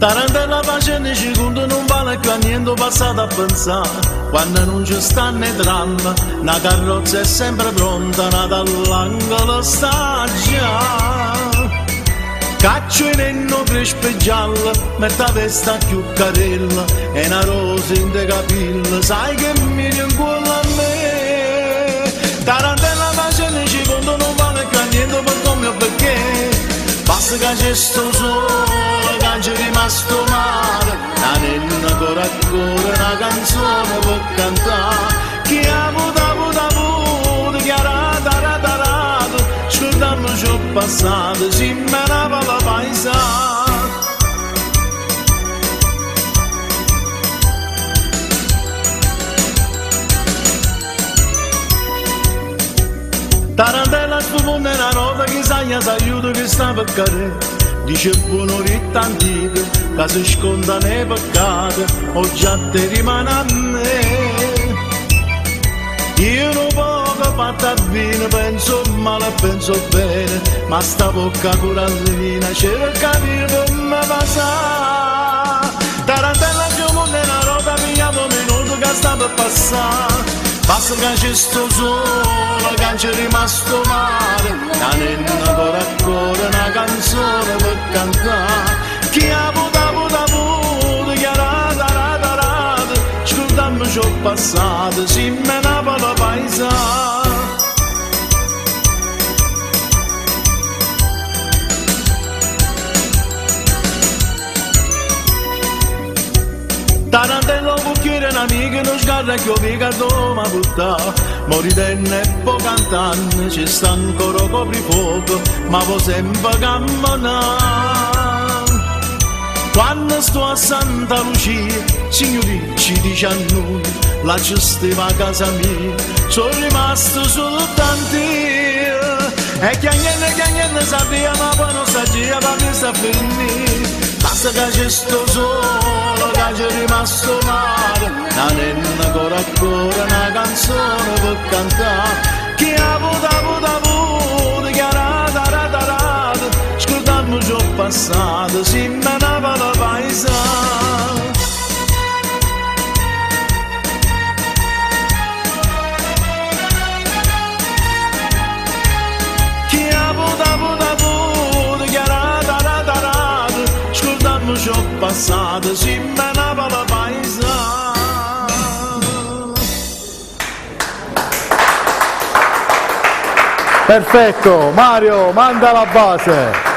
Tarantella facendo conto non vale più a niente passato a pensare Quando non ci stanno i tram Una carrozza è sempre pronta Nata all'angolo sta già Caccio in enno crespe gialla Metta vesta più carella E una rosa in te capilla Sai che mi rincuola a me Tarantella facendo conto non vale più a niente per come o perché Basta che c'è sto sole che c'è rimasto male La nenna ancora ancora una canzone per cantare Chi ha avuto avuto avuto chi ha rato rato rato Scordammi ciò passato si me ne va la paesana Tarantella sto mondo è una roba che sa s'aiuta che sta per cadere Dice buon'oretta antica che si sconda nei peccati o già te rimane a me Io non poco fatta vino, penso male penso bene Ma sta bocca corallina cerca di come passare Tarantella che mondo è una roba pigliamo un minuto che sta per passare Basta che c'è sto sole, che c'è rimasto male La nenna ancora ancora una canzone per cantare Chi ha avuto avuto avuto, chi ha rato rato rato Scordammi ciò passato, si me ne va la paesana Tarantella bocchiere un'amica non sgarra che mica doma butta Moridenne e poi cantando ci sta ancora coprifuoco ma può sempre camminare Quando sto a Santa Lucia, signori ci dice a noi, là ci stava a casa mia, sono rimasto solo tanti. E chiagnendo, chiagnendo sapeva, ma poi non sapeva, ma mi sta finire. Basta che c'è sto solo, che c'è rimasto male, la nenna ancora ancora una canzone per cantare. Chi ha avuto, avuto, avuto, chi ha rato, rato, rato, scordammi ciò passato, si me ne va la paesana. Chi ha avuto, avuto, avuto, chi ha rato, rato, rato, scordammi ciò passato, si me ne va la paesana. Perfetto, Mario, manda la base.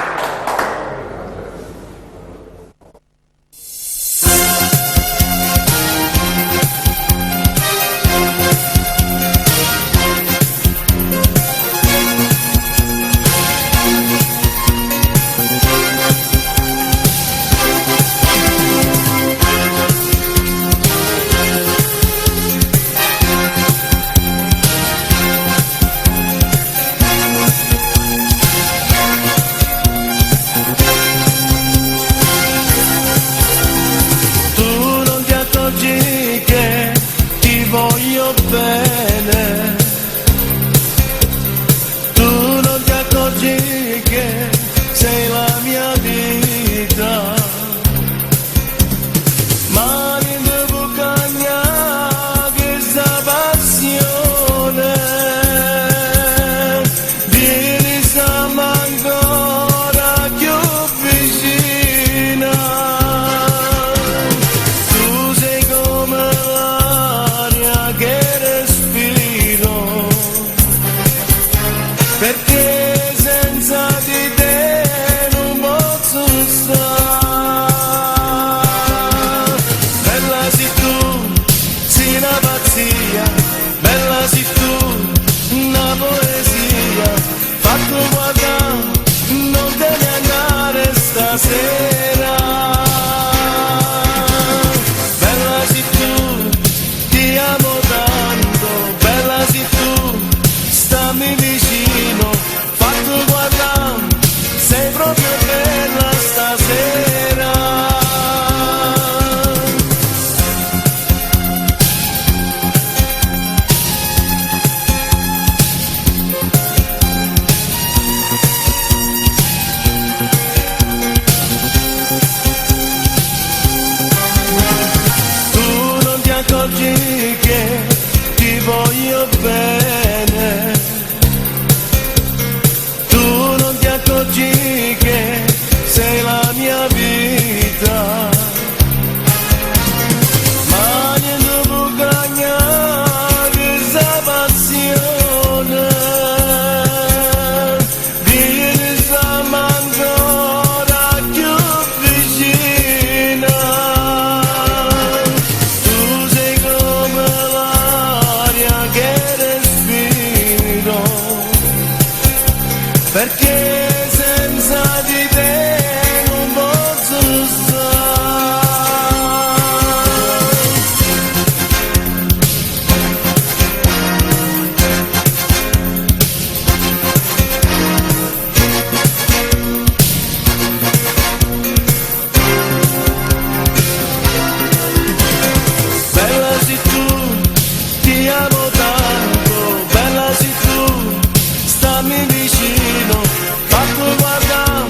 Ti amo tanto, bella si tu, stammi vicino, fatte guardà,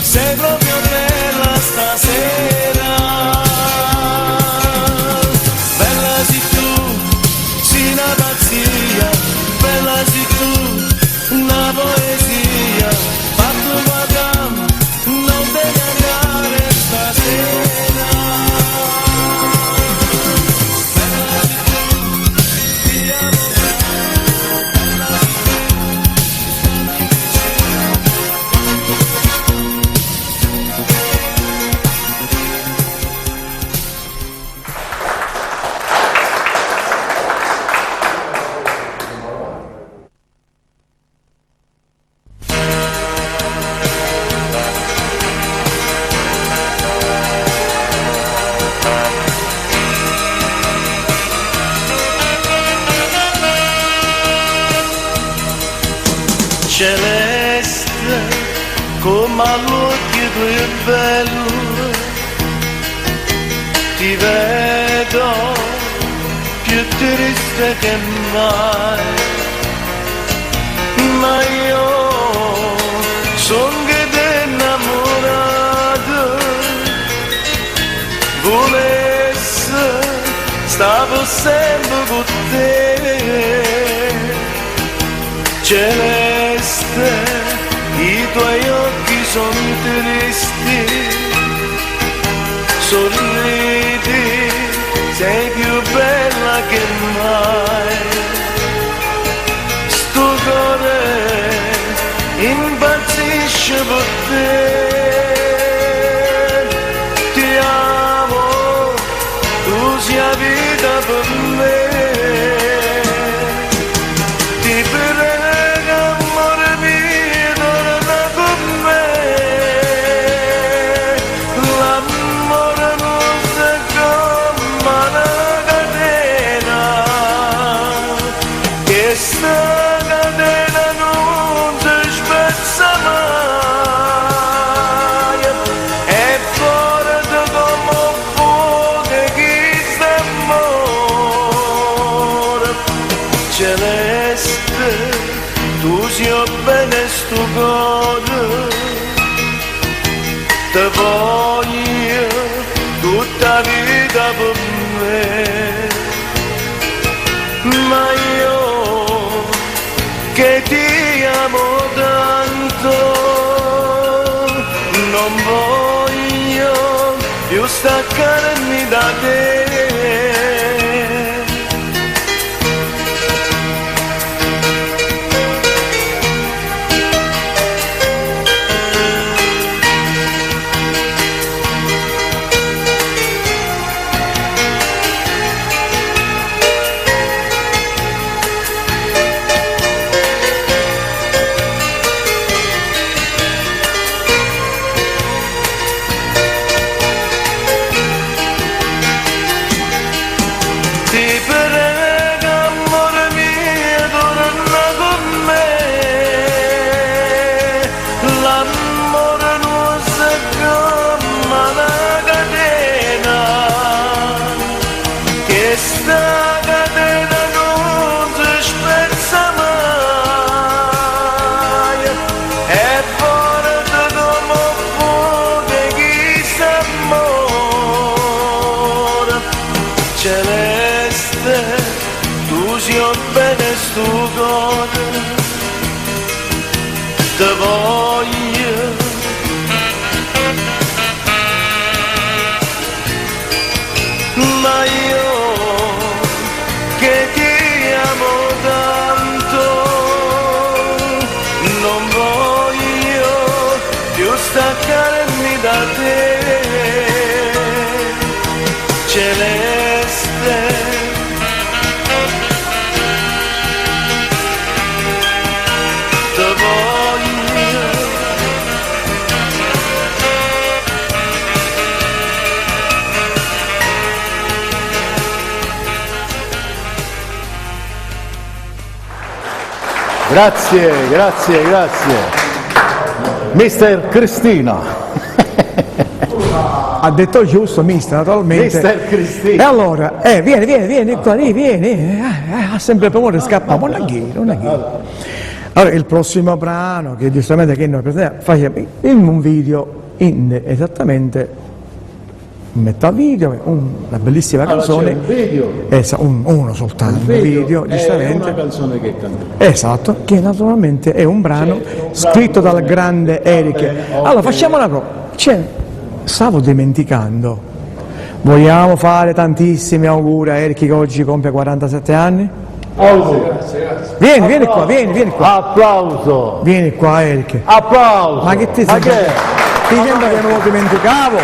sei proprio bella stasera. Bella si tu, si na pazzia, bella si tu, na poesia, fatte guardà, non te ne andare stasera. Bella si tu, ti amo tanto, bella si tu, stammi vicino. Celeste, come all'occhio più bello, ti vedo più triste che mai, ma io sono che innamorato, volesse stavo sempre con te. Celeste, i tuoi occhi sono tristi, sorridi, sei più bella che mai. Sto cuore impazzisce per te. Ti amo, tu sei la vita per me. Ti prego, amore mio, torna con me. L'amore non si come una catena, che sta catena non si spezza mai. È forte come un fuoco chi sta amore. Celeste, tu sei bene sto cuore, te voglio tutta vita per me. Ma io che ti amo tanto, non voglio più staccarmi da te. Ti prego, amore mio, torna con me. L'amore non si come una catena, che sta catena non si spezza mai. È forte come un fuoco chi sta amore. Celeste, tu sei bene sto cuore, te voglio. Ma io che ti amo tanto, non voglio più staccarmi da te. Celeste, te voglio. Grazie, grazie, grazie. Mister Cristina. Ha detto giusto, mister, naturalmente. Mister Cristino. E allora, vieni, vieni, vieni qua, vieni, vieni, ha sempre paura di scappare, ma non è non è Allora, il prossimo brano, che giustamente che noi presentiamo, facciamo in un video, in esattamente metà video, una bellissima Allora, canzone. c'è un video. Uno soltanto, un video, è giustamente. una canzone che canta. Esatto, che naturalmente è un brano C'è un brano scritto dal come- grande Va Eric. bene, ok. Allora facciamo una cosa, stavo dimenticando, vogliamo fare tantissimi auguri a Eric che oggi compie 47 anni? Auguri. Vieni, vieni qua, vieni, vieni qua. Applauso. Vieni qua Eric. Applauso. Ma che ti Ma sembra? che è? Ti sembra che me lo dimenticavo?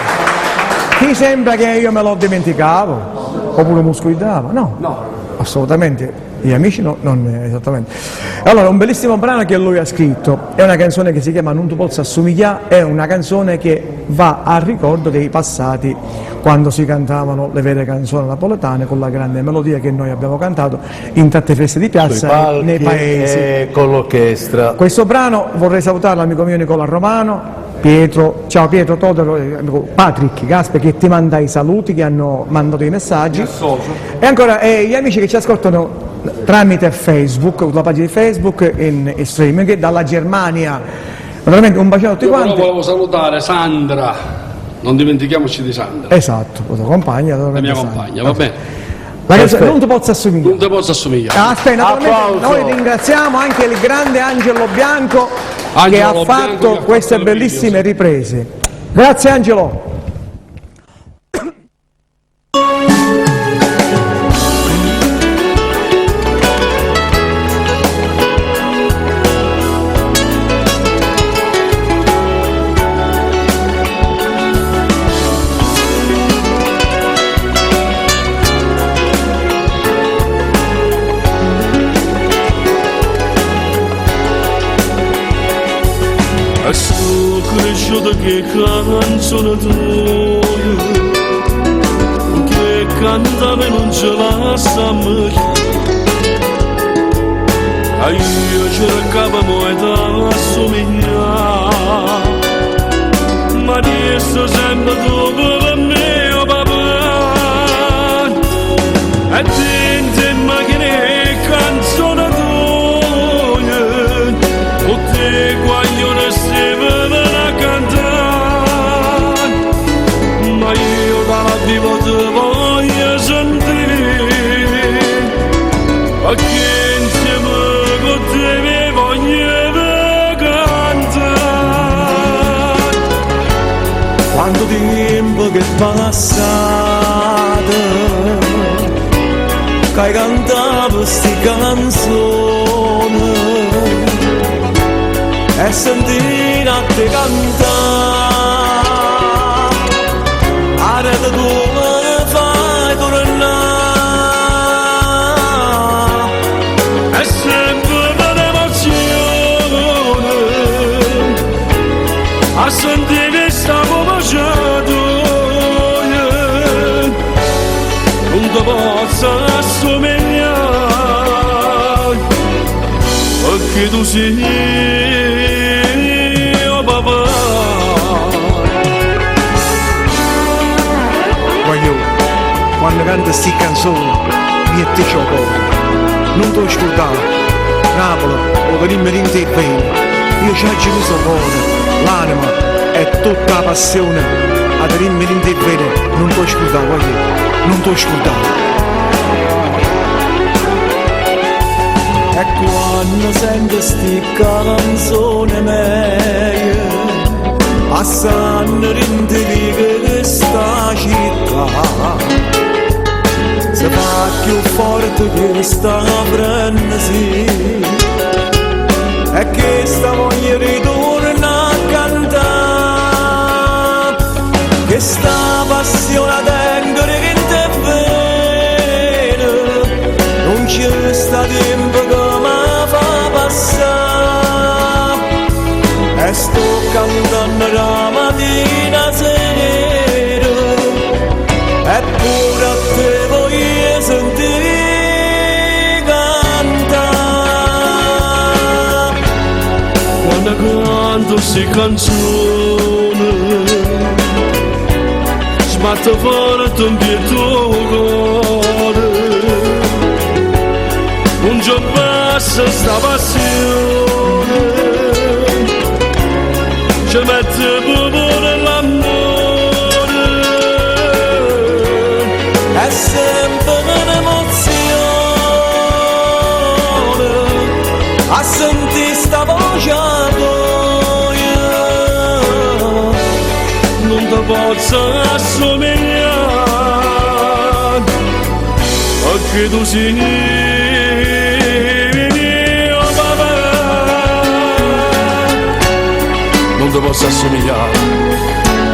Ti sembra che io me lo dimenticavo? Oppure mi scuidavo? No. No. Assolutamente. Gli amici no, non esattamente. Allora, un bellissimo brano che lui ha scritto, è una canzone che si chiama Non tu possa assomigliare, è una canzone che va al ricordo dei passati, quando si cantavano le vere canzoni napoletane con la grande melodia che noi abbiamo cantato in tante feste di Sui piazza e palchi nei paesi. e con l'orchestra. Questo brano vorrei salutare l'amico mio Nicola Romano, Pietro, ciao Pietro Todaro, amico Patrick Gaspe che ti manda i saluti, che hanno mandato i messaggi. E ancora gli amici che ci ascoltano tramite Facebook, la pagina di Facebook in streaming dalla Germania. Naturalmente un bacione a tutti Io però quanti. volevo salutare Sandra, non dimentichiamoci di Sandra, Esatto, la tua compagna. la naturalmente mia Sandra. compagna, va bene? La canzone Perfetto. non ti posso assomigliare. Non ti posso assomigliare. Ah, aspetta, naturalmente Applauso. noi ringraziamo anche il grande Angelo Bianco che Angelo ha Bianco fatto che ha fatto queste il video, bellissime sì. riprese. Grazie Angelo. E sono cresciuto che canzone tua che cantava e non ce la sa più. E io cercavo e da assomigliare, ma adesso sempre tu per me, oh papà. E dentro in macchina canzone tua, tutte guaglione si vengono a cantare, ma io dalla vivo ti voglio sentire, perché insieme con te mi voglio cantare. Quanto tempo che è passato, che hai cantato queste canzoni e sentire a te cantare, adesso tu me ne fai tornare. È sempre un'emozione a sentire sta voce tua, non ti posso assomigliare, perché tu sei mio papà. Voglio, quando canta sti canzoni, metti il cuore. Non te lo scordare. Napoli, lo teniamo dentro i bene. Io ci ho messo il cuore, l'anima e tutta la passione. A tenermi dentro i bene, non te lo scordare, voglio, non te lo scordare. E quando sento sti canzone mie, passano dentro di questa città, si fa più forte questa frenesi, e che sta voglia ritorna a cantare, che sta passione tengo che te vede, non c'è sta tempo che mi fa passare, e sto cantando la mattina sera, eppure a te voglio sentire cantare. Quando canto queste canzoni, Batte forte 'mpietto 'o core Nun ce passa 'sta passione Ce mette pure l'ammore È sempe n'emozione a sentì sta voce toja. Nun te pozzo assomiglià Perché tu sei mio papà Nun te posso assomigliare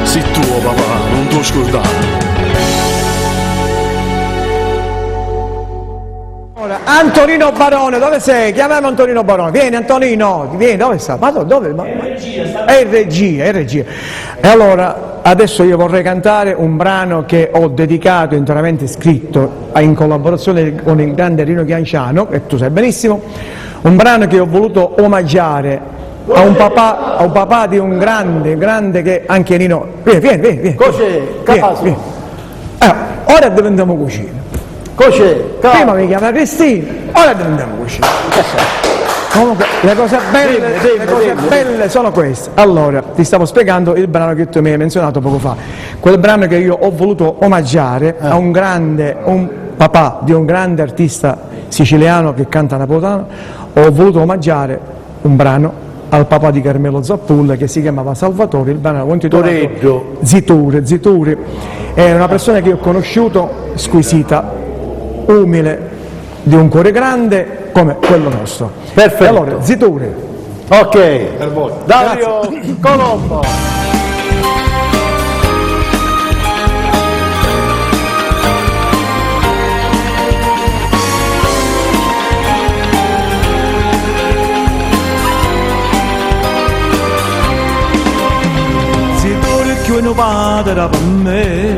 Si tu 'o papà, nun t' 'o scurdà. Allora, Antonino Barone, dove sei? Chiamiamo Antonino Barone. Vieni Antonino, vieni, dove sta? Ma dove? Ma, è in regia, è in regia. E allora, adesso io vorrei cantare un brano che ho dedicato, interamente scritto, in collaborazione con il grande Rino Chianciano, che tu sai benissimo, un brano che ho voluto omaggiare a un papà di un grande, grande che anche Rino... Vieni, vieni, vieni. vieni. Cos'è? Vieni, vieni. Allora, ora diventiamo cucina. Cos'è? Prima mi chiama Cristina, ora diventiamo cucina. Comunque le cose belle, Dimmi, dimmi, le cose dimmi. belle sono queste. Allora, ti stavo spiegando il brano che tu mi hai menzionato poco fa. Quel brano che io ho voluto omaggiare a un grande, un papà di un grande artista siciliano che canta napoletano, ho voluto omaggiare un brano al papà di Carmelo Zappulla che si chiamava Salvatore, il brano era intitolato Toreggio. Ziture, Ziture. È una persona che io ho conosciuto, squisita, umile, di un cuore grande come quello nostro. Perfetto. E allora, Ziture. Ok. Per voi. Dario Colombo. Si pure più nu padre per me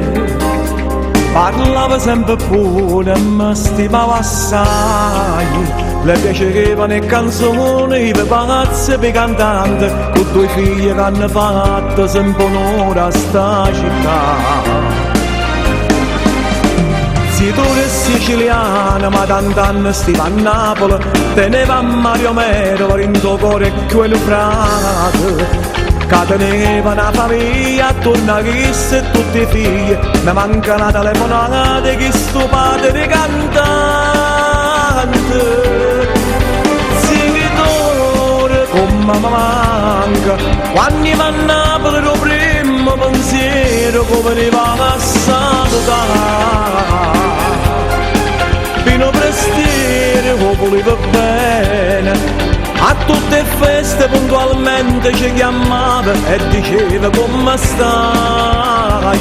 Parlava sempre pure e mi stimava assai Le piacevano le canzoni, le pazze per cantante Con due figli che hanno fatto sempre onore a sta città Si tu eri siciliana, ma tant'anni stiva a Napoli, teneva Mario Mero, in tuo cuore quello frate, che teneva una famiglia attorno a chi e tutti i figli, mi manca una telefonata che sto padre di cantante. Signore, come mi manca, quando mi a Napoli lo primo pensiero come veniva passato da. Pino Prestieri lo voleva bene, a tutte le feste puntualmente ci chiamava e diceva come stai.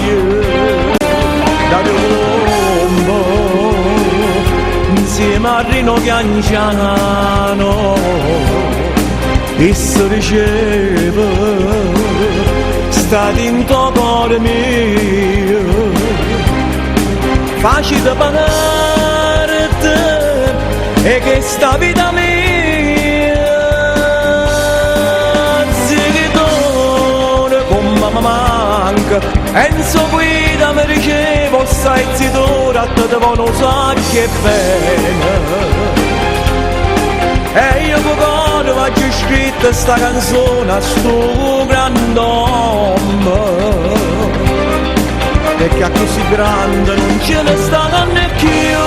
Dario Colombo, insieme a Rino Chianciano, Isso diceva, sta dentro cuore mio, facile parte e che sta vita mia, Zitone come mi manca, Enzo guida mi dicevo, stai zitore, a te devono sa che bene. E io con cuore faccio scritta sta canzone a sto grand'uomo Perché a così grande non ce ne sta neanche io.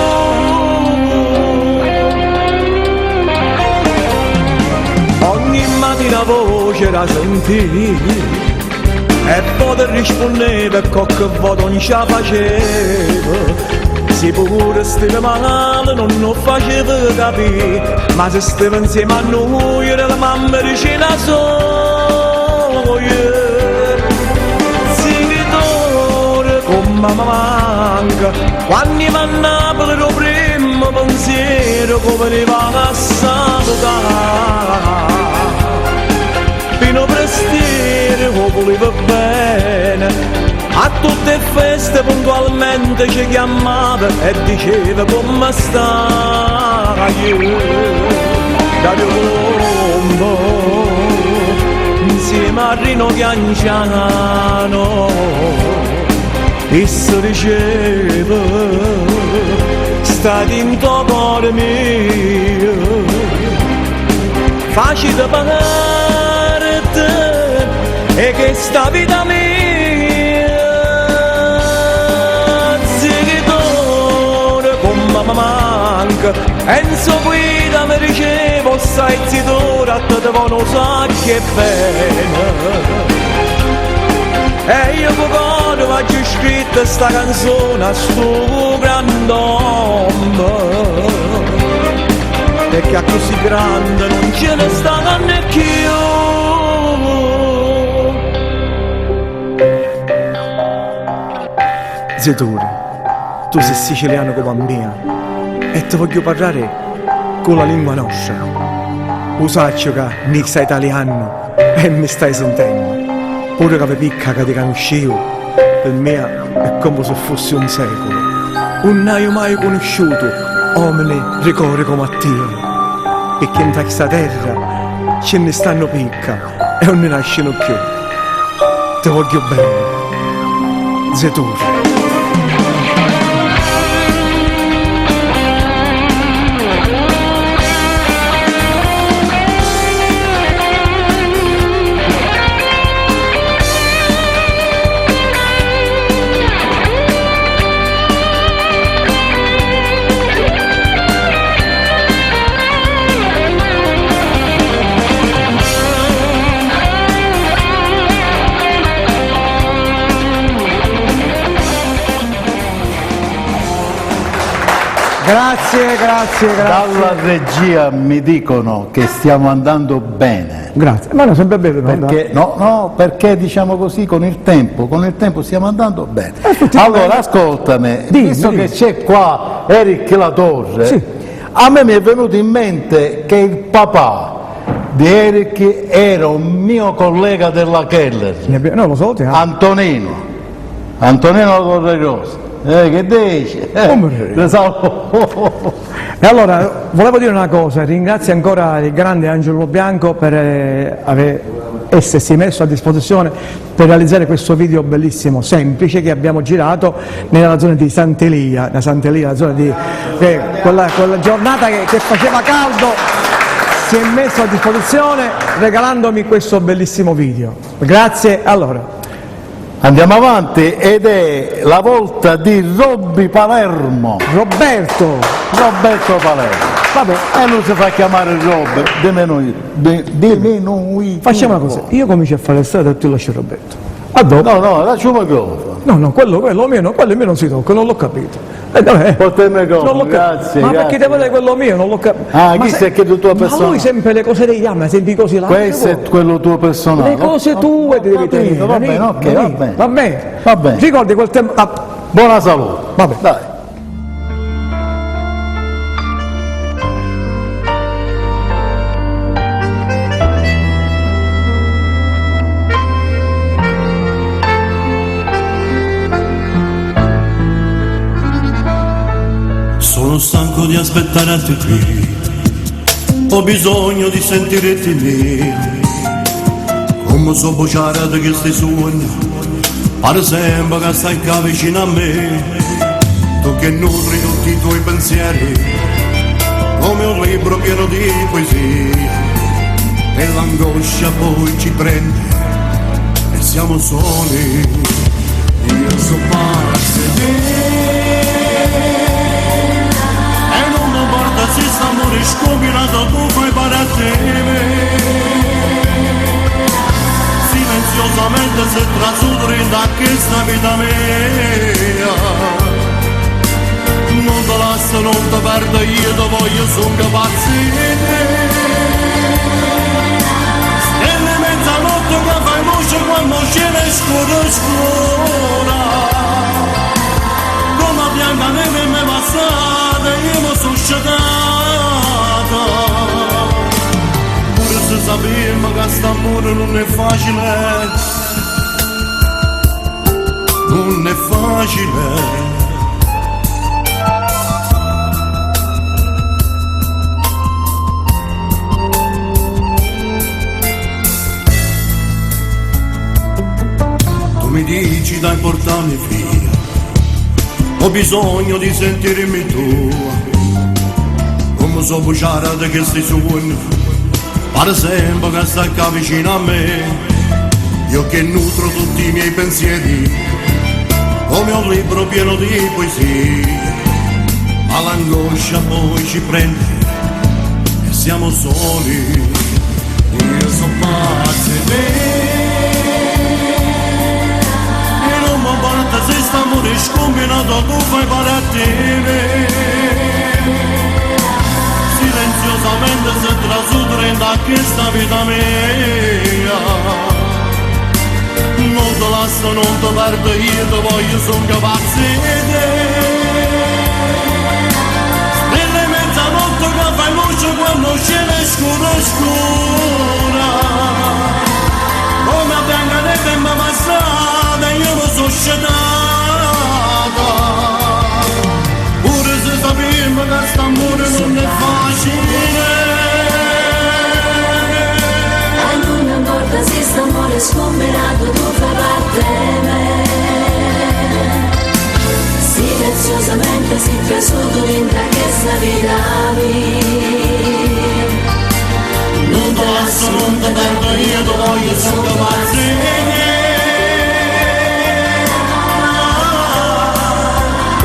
Ogni mattina voce la sentì e poi ti rispondeva qualche volta non ce la faceva. Se pure stava male non lo faceva capire, ma se stava insieme a noi era la mamma vicina soia. Signore, come mi manca, quando mi a Napoli lo primo pensiero come veniva passato da. Pino Prestieri lo voleva bene, a tutte le feste puntualmente ci chiamava e diceva come stai. Dario Colombo, insieme a Rino Chianciano, Isso diceva, sta dint' 'o core mio. Facite parte 'e chesta vita mia. Zi Tore comme me manca Enzo Guida me diceva, 'o ssaje zi Tore a te te vo' nu sacco 'e bene. E io cu core v'aggio scritto sta canzone a stu grand'ommo. Perché accussì grande non ce ne stanno cchiù. Zi Tore, tu sei siciliano come mia e ti voglio parlare con la lingua nostra. 'O saccio ca mi sai italiano e mi stai sentendo. Pure che picca che ti conoscevo, per me è come se fosse un secolo. Non hai mai conosciuto uomini ricorri come a te. Perché in questa terra ce ne stanno picca e non ne nascono più. Ti voglio bene. Zi Tore. Grazie, grazie, grazie. Dalla regia mi dicono che stiamo andando bene. Grazie. Ma no, sempre bene, no? Perché, no, no, perché diciamo così con il tempo stiamo andando bene. Allora ascoltami, Dimmi, visto dimmi. che c'è qua Erik La Torre, Sì. a me mi è venuto in mente che il papà di Erik era un mio collega della Keller, No, lo so, ti amo. Antonino, Antonino La Torre Rosa. Che dici? Come? Lo so. E allora, volevo dire una cosa, ringrazio ancora il grande Angelo Bianco per aver essersi messo a disposizione per realizzare questo video bellissimo, semplice, che abbiamo girato nella zona di Sant'Elia, la Sant'Elia, la zona di, quella giornata che faceva caldo, si è messo a disposizione regalandomi questo bellissimo video. Grazie, allora. Andiamo avanti ed è la volta di Robby Palermo. Roberto. Roberto Palermo. Vabbè. E lui si fa chiamare Rob, dimmi noi. Facciamo una cosa, io comincio a fare la strada e tu lasci Roberto. A dopo. No, no, lascio il microfono. No, no, quello mio non si tocca, non l'ho capito. Vabbè. Porta il microfono, Non l'ho capito. grazie, Ma grazie. perché devo dire quello mio? Non l'ho capito. Ah, Ma chi se sei che tu tuo Ma personale? lui sempre le cose degli altri, sempre cose là. Questo è quello tuo personale. Le cose tue ti devi capito, tenere. Va bene, ok, va Nino, bene. Va bene. Va bene. Ricordi quel tempo. Ah. Buona salute. Vabbè. Dai. Sono stanco di aspettare altri qui, ho bisogno di sentirti mio, come so bocciare di questi sogni, pare sempre che stai qua vicino a me, tu che nutri tutti i tuoi pensieri, come un libro pieno di poesie, e l'angoscia poi ci prende, e siamo soli, io so pazzo di te. E non mi importa se st'amore scombinato tu fai para te. Silenziosamente se trasuto da questa vita mia. Non te lascio, non te perdo, io te voglio, son capace di te. Stelle mezzanotte che fai luce quando scende scuro scura. Come bianca neve mi passata, io mi sono scetata. Pure se sapevo che st'amore non è facile, non è facile. Tu mi dici dai portami via, Ho bisogno di sentirmi tua. Come so bugiare di questi sogni, pare sempre che sta qua vicino a me. Io che nutro tutti i miei pensieri, come un libro pieno di poesie. Ma l'angoscia poi ci prende e siamo soli. Io sono pazzo di te. E non mi importa se st'amore scombinato tu fai parte di me. Silenziosamente se trasuto da questa vita mia. Non te lascio, non te perdo, io te voglio, sono capace di te. Nelle mezzanotte che fai luce quando il cielo è scuro scura. Come a bianca neve mi passata, io mi sono scetata. Pure se sapevo che st'amore non è facile. A non mi importa se st'amore scombinato tu fai parte di me. Silenziosamente si trasuto dentro questa vita mia. Non te lascio, non te perdo, io te voglio, sono capace di te.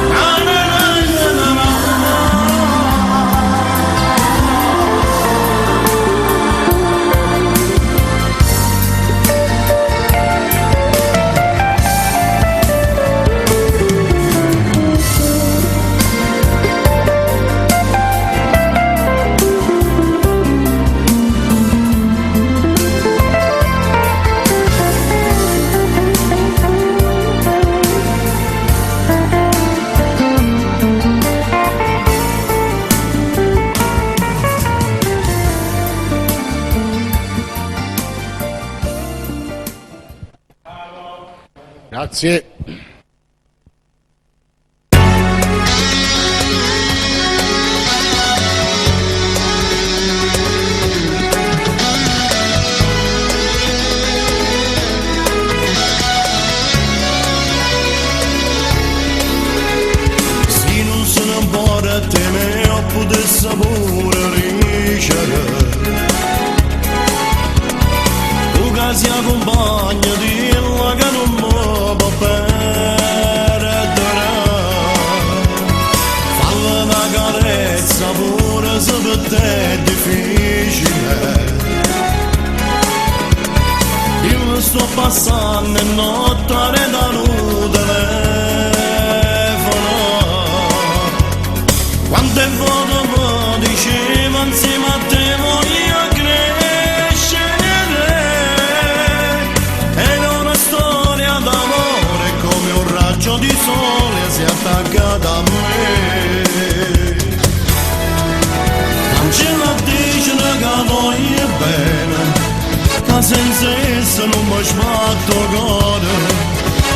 Na, na, na, na, na, na. Grazie. Se non sono ancora te ne ho potesse pure ricere. Tu che sia compagno di là che non mi può perdere. Falla una carezza pure se per te è difficile. Io mi sto passando e notte da un telefono. Quante volte mi diceva insieme a te voglio crescere. Era una storia d'amore come un raggio di sole si è attaccata a me. Cancella dice che voglio bene, che senza essa non mi sbatto cuore.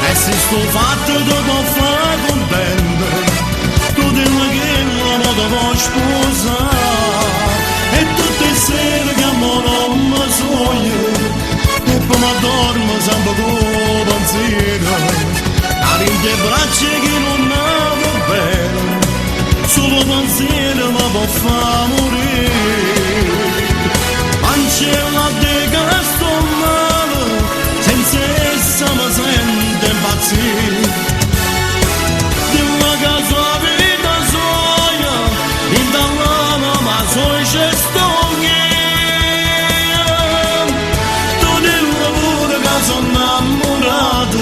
E se sto fatto ti può fare contento, tu dimmi che non ti puoi sposare. E tutte le sere che mo non mi sogno, e poi mi dormo sempre con pensiero. A le braccia che non amo bene, solo pensiero mi può far morire. Ancella di che sto male, senza essa mi sento impazzire. Dimmi che sua vita soia, in dall'anima sua c'è sto io. Tu dillo pure che sono innamorato,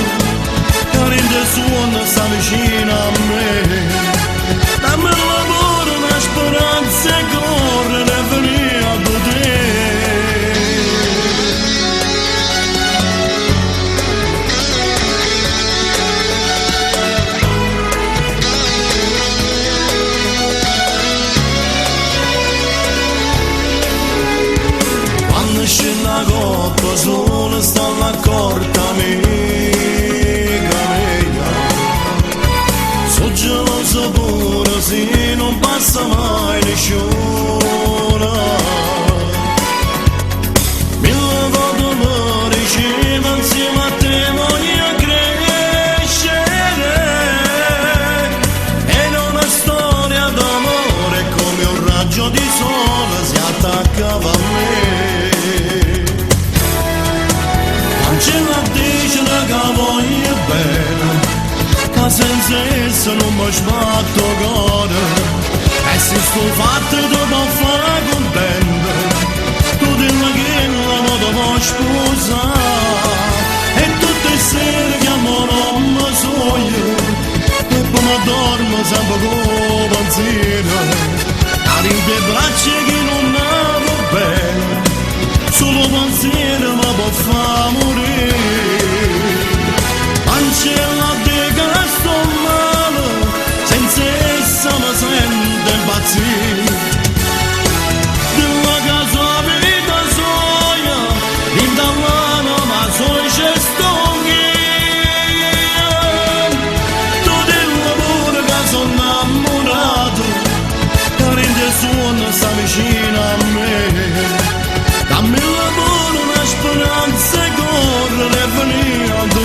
che rende suono sta vicino a me. Dammi lavoro, una speranza e correre e venire a te. Quando scende la coppa sola sta la corta amica mia. So geloso pure se non passa mai nessuno. Mille volte mi diceva insieme a te voglio crescere. core si attaccava a me. Cancella dice che voglio bene, che senza essa non mi sbatto cuore. E se sto fatto ti può fare contento, tu dillo che la moto può sposare. E tutte le sere chiamo nome suo, e poi mi dormo sempre con pensiero. Arrivo le braccia che non amo bene, solo pensiero mi può far morire. Ancella di che sto male, senza essa mi sento impazzire. Della casa vita soia, in dall'anima soia c'è sto io. Tu dillo pure che sono innamorato, che rende suono sta vicino a me. Dammi pure una speranza e correre e venire a te.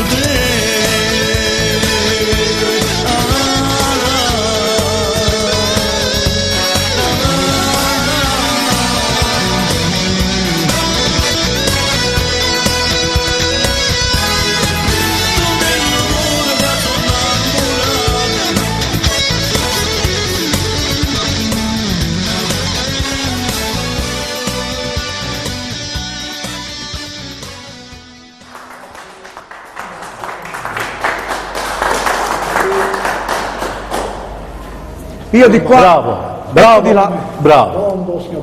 Io di qua Bravo, e bravo, tu di là. Bravo.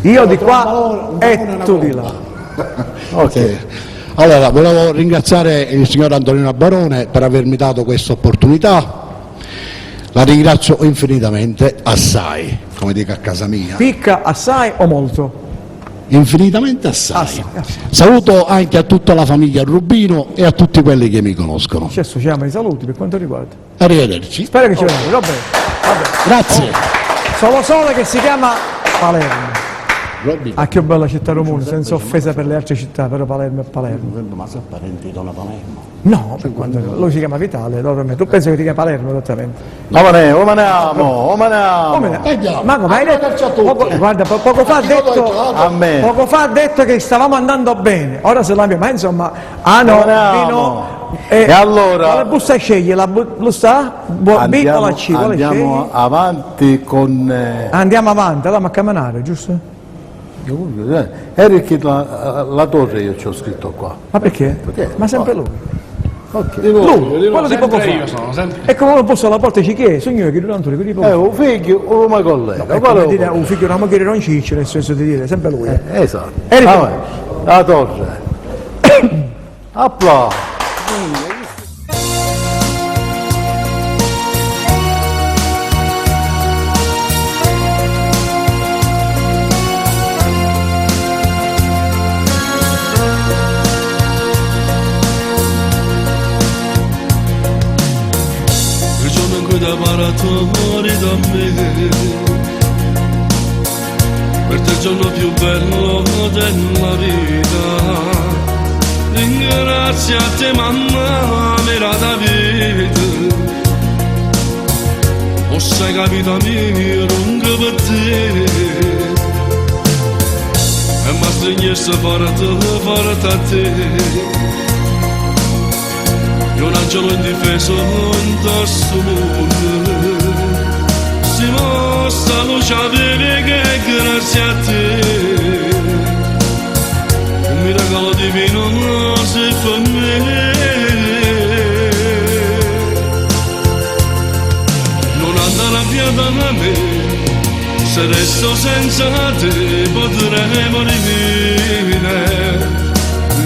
Io di qua e tu di là. Ok. Allora, volevo ringraziare il signor Antonino Barone per avermi dato questa opportunità. La ringrazio infinitamente, assai, come dico a casa mia. Picca assai o molto? Infinitamente assai. Assai, assai. Saluto anche a tutta la famiglia Rubino e a tutti quelli che mi conoscono. Ci associamo ai saluti per quanto riguarda. Arrivederci. Spero che ci vediamo, va bene. Va bene. Grazie. Solo solo che si chiama Palermo. Robin. Ah, che bella città romana, senza offesa per le altre città, però Palermo è Palermo. Ma se parenti da Palermo. No, per quanto lui si chiama Vitale, loro me. Tu pensi che ti chiama Palermo esattamente? Omane, omaniamo, omaniamo. Come? Andiamo. Ma come hai detto? Arrivederci a tutti. Poco, guarda, poco fa ha detto A me. poco fa ha detto che stavamo andando bene. Ora se la ma insomma, ah no, Andiamo. B no. E allora? Quale busta scegli? La busta A, B o la C? Quale andiamo scegli? avanti con Andiamo avanti, andiamo a camminare, giusto? Eric la torre io ci ho scritto qua. Ma perché? Perché? Ma sempre lui. Ok. Lui, quello di poco Sempre fa. io sono, sempre. E come uno bussa alla porta e ci chiede, signore, che durante di poco È fa. un figlio o un collega. È Qual come è dire, un un figlio una moglie non ciccio, nel senso di dire, sempre lui. eh. Esatto. Eric. Vabbè, La torre. Applauso. Il giorno in cui ti paratori da me Per te il giorno più bello della vita Ringrazio a te mamma mi era da vita O sai capita mia non che per te E mi stringesse forte, forte a te Io un angelo indifeso in questo mondo Si mostra luce vive che grazie a te Un miracolo divino se per me Non andare via da me Se resto senza te potrei morire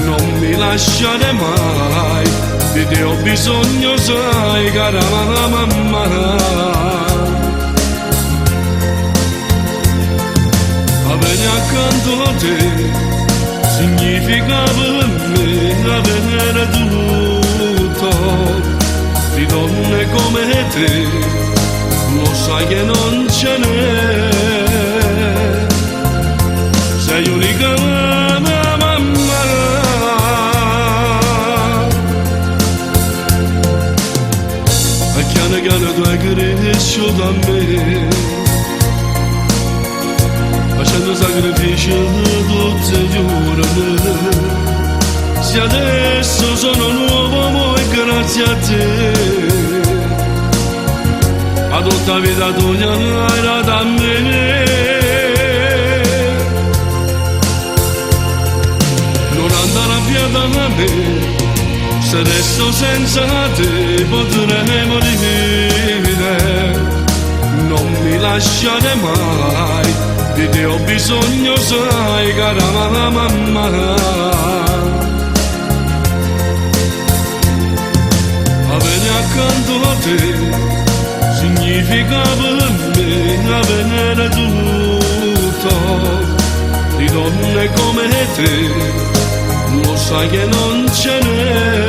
non mi lasciare mai, di te ho bisogno, sai, cara mamma. Avere accanto a te significa per me avere tutto. Di donne come te, lo sai che non ce n'è. Sei unica mamma. E chiano chiano tu hai cresciuto a me. sacrifici tutti i giorni. Se adesso sono un uomo è grazie a te. Ma tutta vita tua era da me. Non andare via da me, se resto senza te potrei morire. Non mi lasciare mai, di te ho bisogno, sai, cara mamma. Avere accanto a te significa per me avere tutto. Di donne come te, lo sai che non ce n'è.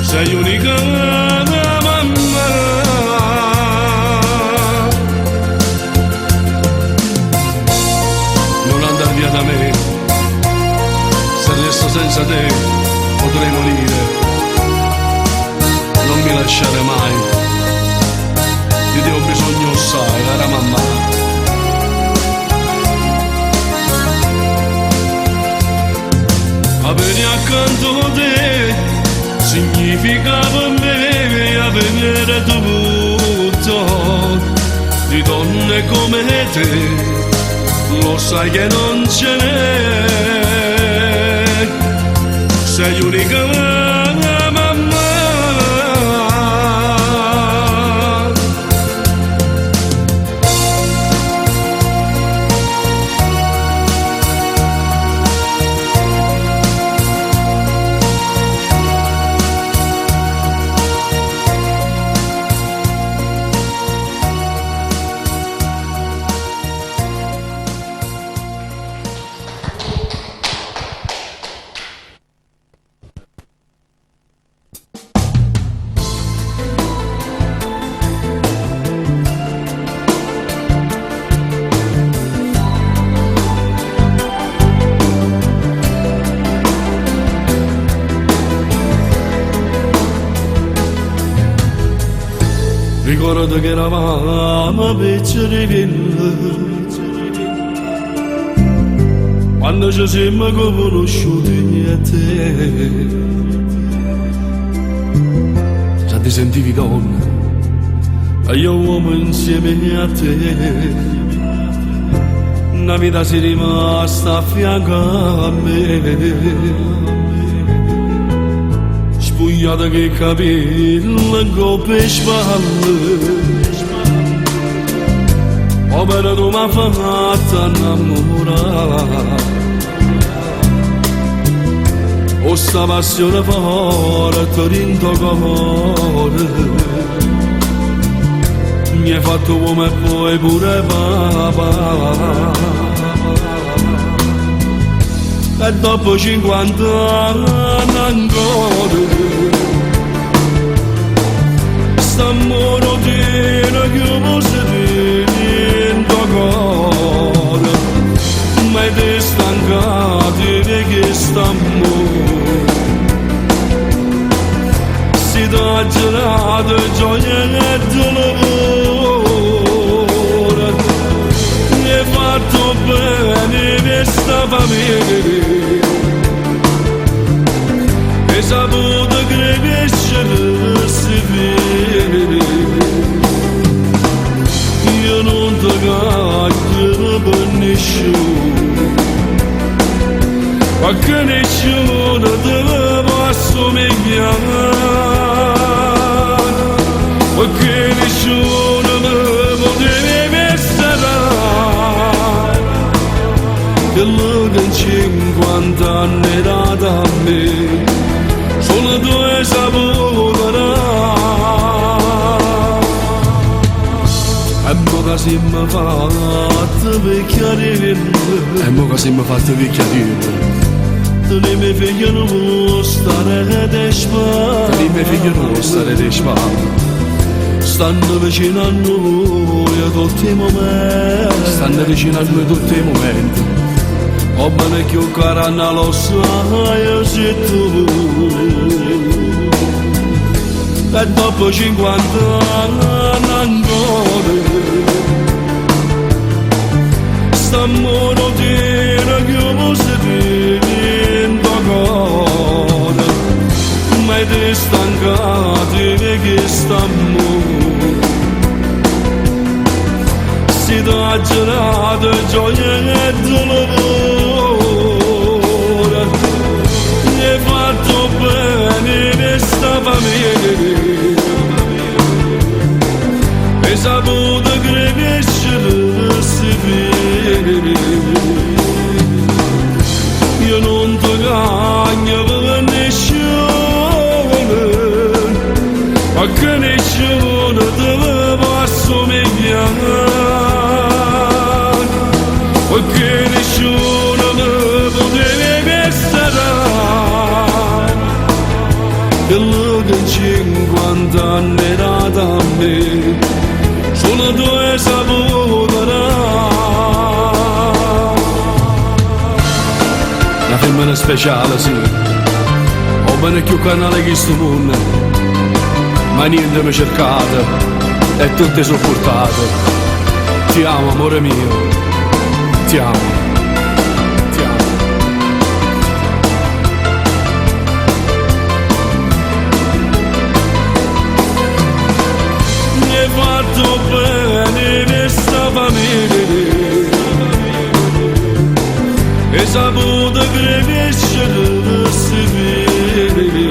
Sei unica mamma. Non andar via da me, se resto senza te potrei morire. Non mi lasciare mai, di te ho bisogno, sai, cara mamma. Avere accanto a te significa per me avere tutto. Di donne come te, lo sai che non ce n'è. Sei unica mamma. Ricordo che eravamo piccioli Quando ci siamo conosciuti io e te. Già ti sentivi donna e io uomo insieme a te. Una vita sei rimasta a fianco a me. Spugliata che capelli in e spalle. Opera tu m'ha fatta innamorare. O sta passione forte dentro cuore. Mi hai fatto uomo e poi pure papà. E dopo 50 anni ancora St'amore tiene chiuso dentro cuore. Ma ti stancati di quest'amore. Si t'ha gelato gioia e dolore. Mi hai fatto bene questa famiglia. E saputo crescere si vede. Io non ti cacchio per nessuno. Ma che nessuno te può assomigliare. Ma che nessuno mi poteva essere. Quello che in 50 anni era da me, solo tu hai saputo dare. E mo che siamo fatti vecchiarelli, e mo che siamo fatti vecchiarelli, tu ne mi figli non stare de spalle, tu ne mi figli non stare de spalle. Stanno vicino a noi a tutti i momenti, stanno vicino a noi tutti i momenti. O bene che caranna lo sai se tu. E dopo 50 anni ancora st'amore 'o tiene chiuso dint' 'o core, ma te stancato 'e chist'ammore. Si t'aggio dato gioia e dulore, Hê fatto bene 'e 'sta famiglia, Hê saputo crescere 'sti figli. Io nun te cagno pe nisciuno, pecché nisciuno te po' assumiglià. Pecché nisciuno me putesse dà chello che cinquant'anne hê dato a me, solo tu hê saputo dà. Na femmena speciale, sì, 'o bene cchiù carnale 'e chistu munno, ma niente m'hê cercato e tutto hê suppurtato. Ti amo, amore mio, ti amo, ti amo. Hê fatto bene 'e 'sta famiglia, Hê saputo crescere 'sti figli.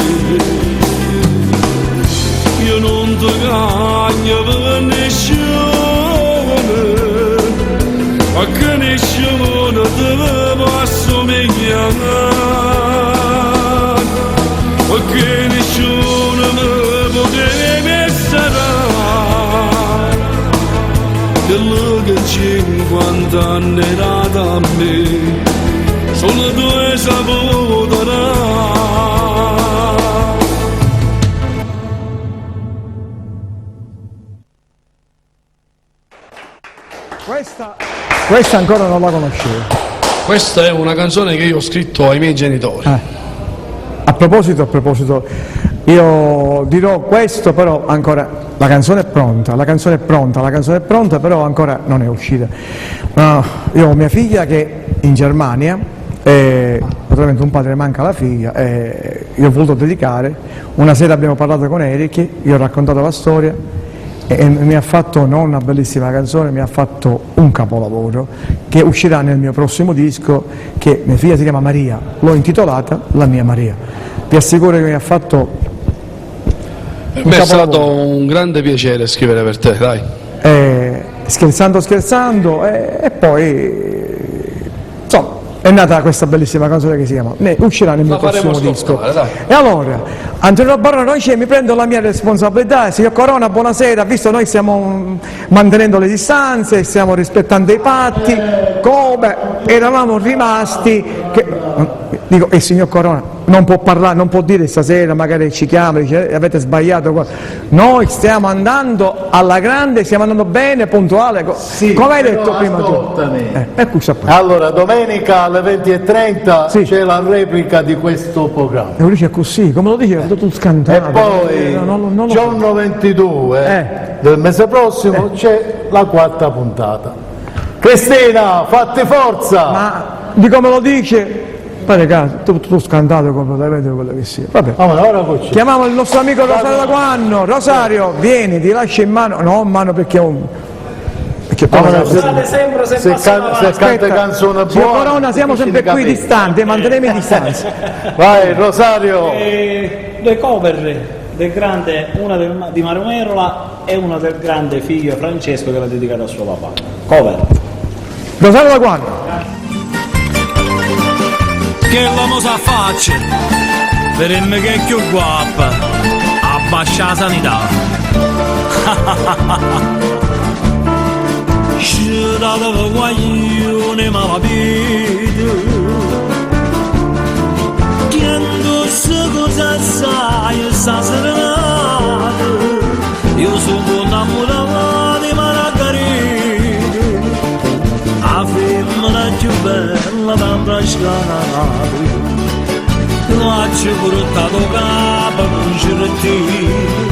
Io nun te cagno pe nisciuno, pecché nisciuno te po' assumiglià. Pecché nisciuno me putesse dà chello che cinquant'anne hê dato a me, solo tu hê saputo dà. Questa, questa ancora non la conoscevo. Questa è una canzone che io ho scritto ai miei genitori. A proposito, a proposito, io dirò questo, però ancora la canzone è pronta, la canzone è pronta, la canzone è pronta, però ancora non è uscita. No, io ho mia figlia che è in Germania, e naturalmente un padre manca la figlia, e io ho voluto dedicare, una sera abbiamo parlato con Eric, io ho raccontato la storia e mi ha fatto non una bellissima canzone, mi ha fatto un capolavoro che uscirà nel mio prossimo disco, che mia figlia si chiama Maria, l'ho intitolata La mia Maria. Vi assicuro che mi ha fatto Per un me è stato capolavoro. un grande piacere scrivere per te, dai. Scherzando, scherzando, e poi insomma è nata questa bellissima canzone che si chiama Ne uscirà nel mio La faremo prossimo disco. ascoltare, dai. E allora, Antonino Barone, noi c'è, mi prendo la mia responsabilità. Signor Corona, buonasera, visto noi stiamo mantenendo le distanze, stiamo rispettando i patti, come eravamo rimasti, che, dico, il signor Corona non può parlare, non può dire stasera, magari ci chiama, dice avete sbagliato qua. Noi stiamo andando alla grande, stiamo andando bene, puntuale, Sì, come hai però detto prima tu. ascoltami. Ecco qua. Allora, domenica alle 20:30 Sì. c'è la replica di questo programma. E lo dice così, come lo dice, tutto scantato. E poi, No, no, non lo so. giorno 22 del mese prossimo, c'è la quarta puntata. Cristina, fatti forza! Ma di come lo dice, pare caso, tutto scantato completamente quello che sia. Vabbè. Ah, ma ora poi c'è. Chiamiamo il nostro amico Rosario Daquanno. Rosario, vieni, ti lascio in mano. No, in mano perché è un. Perché poi Ah, ma la- se, Scusate sempre se se, passo se avanti. canta canzone Signor buona, Corona, siamo ti sempre qui capire. distanti, manteniamo in distanza. Vai Rosario! Due cover del grande, una di Mario Merola e una del grande figlio Francesco che l'ha dedicata a suo papà. Cover. Rosario Daquanno. Che la mosa faccia, vedemmo che è più guappa, abbascia la sanità. Ci dava guaglione malapito, quando si cosa sai sta serenata, io sono innamorato di Margherita, la femmina più bella d'Ambrascata, l'ho portato capo con certino,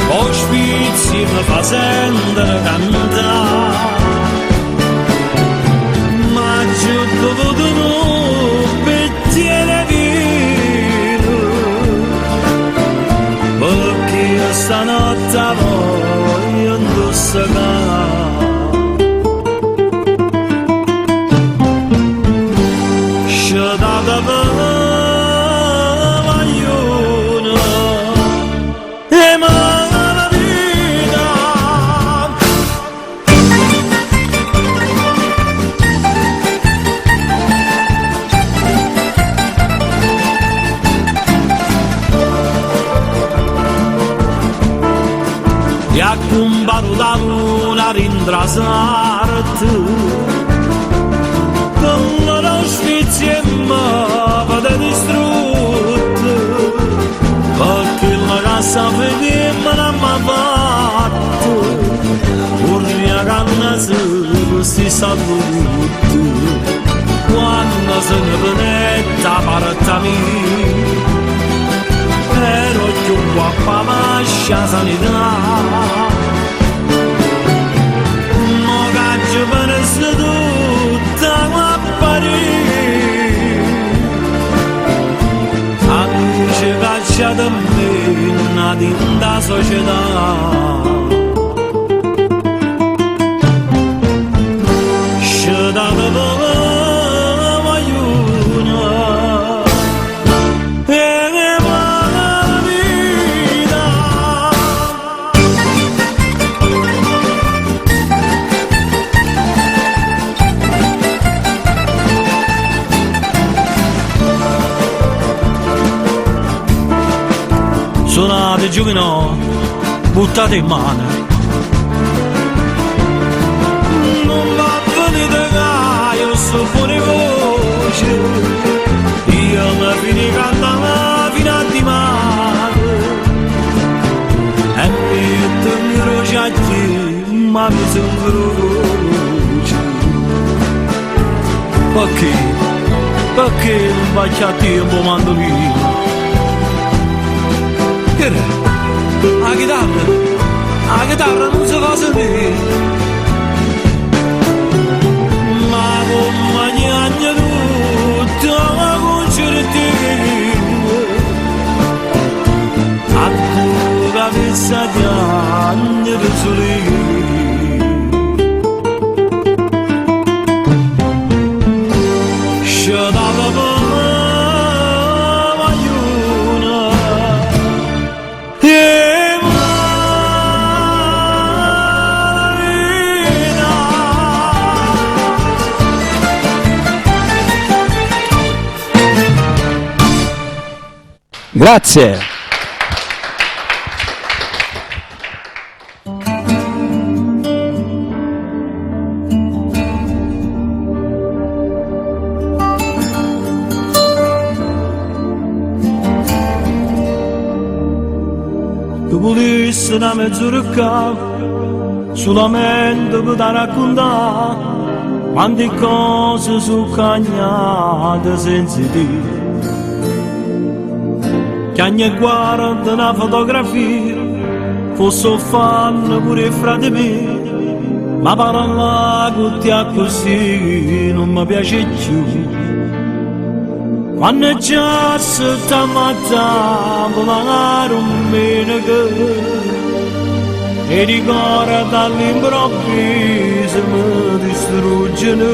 o sfizi mi fa sentire cantare. scumparuta 'a luna rintrasatto Chella d' 'o sfizio 'e me vedè distrutto Pe' chello ca sta femmena m'ha fatto Vurria cagnasse sti salute Quanno se ne venette 'a parta mia Ero cchiù guappo 'a vascia 'a Sanità Mo ch'aggio perso tutta 'a guapparia Amice cacciatemmenne 'a dint' 'a società. Scetate guagliune e malavita. Suonate giuvinò, buttate 'e mmane. Nun va venite ca io sto fuori voce. Io me fino 'e cantà fino a dimane. E miette 'ncroce a chi m'ha miso 'ncroce. Perché? Perché nun va cchiù a tiempo 'o mandolino? Che è? 'A chitarra? 'A chitarra nun se fa sentì. Ma comme chiagne tutta 'a concertina Addò avessa chiagnere sul'io. Scetate guagliune e malavita. Grazie. Tu vulisse na mezz'ora ccà, sulamente pe te raccuntà quante cose so' cagnate senza 'e te. Chiagne e guarda na fotografia, fosse 'o fanno pure 'e frate miei, ma parlà cu te accussì nun me piace cchiù. Quanno già assettammo a tavola 'a dummeneca 'e ricordi all'improvviso me distruggono.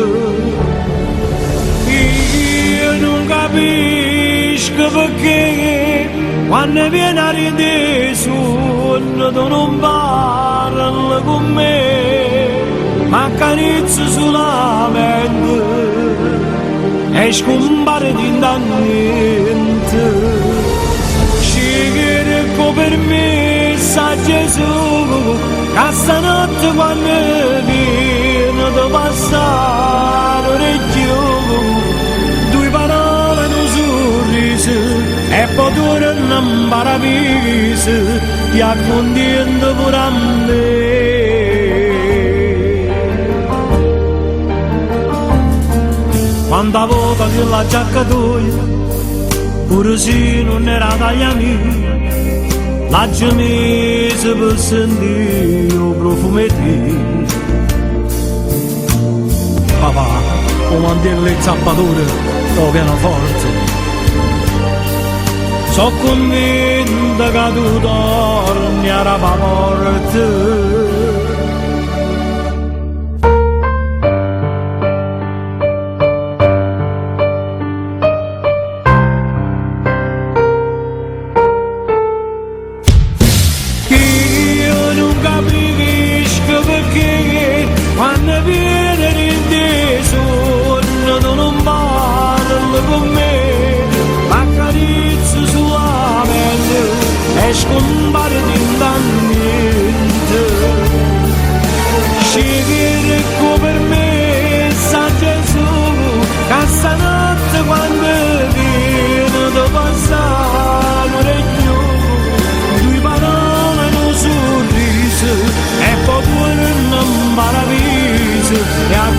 Io nun capisco pecché quanno viene a dint' 'e suonne tu nun parle cu me, m'accarezze sulamente e scumpare dint' a niente. Cerco 'o permesso a Gesù ca stanotte quanno viene te passà n'ora 'e cchiù. Due parole, nu sorriso e po' tuorne 'mparaviso e accuntiente pure a me. Quanta vota chella giacca toja, pure si nun era 'a taglia mia, l'aggio misa pe sentì 'o profumo 'e te. Papà, 'o mantiello 'e zappatore 'o pianoforte. So' convinto ca tu torni arape 'a porta. Io nun capisco pecché quanno viene dint' 'e suonne tu nun parle cu me, m'accarezze sulamente e scumpare dint' a niente.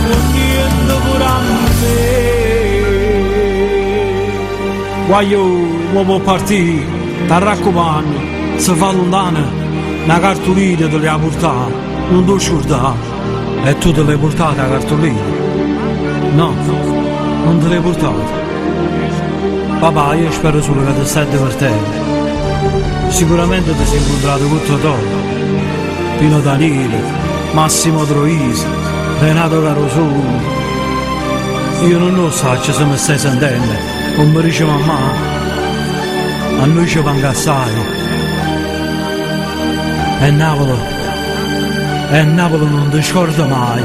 cuntient pure a me. Guagliò, mo può partì, t'arraccumanno, se fa luntano, na cartulina te l'hê 'a purtà, nun t' 'o scurdà. E tu te l'hê purtata 'a cartulina? No, nun te l'hê purtata. Papà, io spero sulo ca te stai divertendo. Sicuramente ti sei incontrato con Totò, Pino Daniele, Massimo Troisi, Renato Carosone. Io nun 'o saccio se me stai sentendo, comme dice mammà, a noi ce manca assai. E Napoli, e Napoli nun te scorda mai.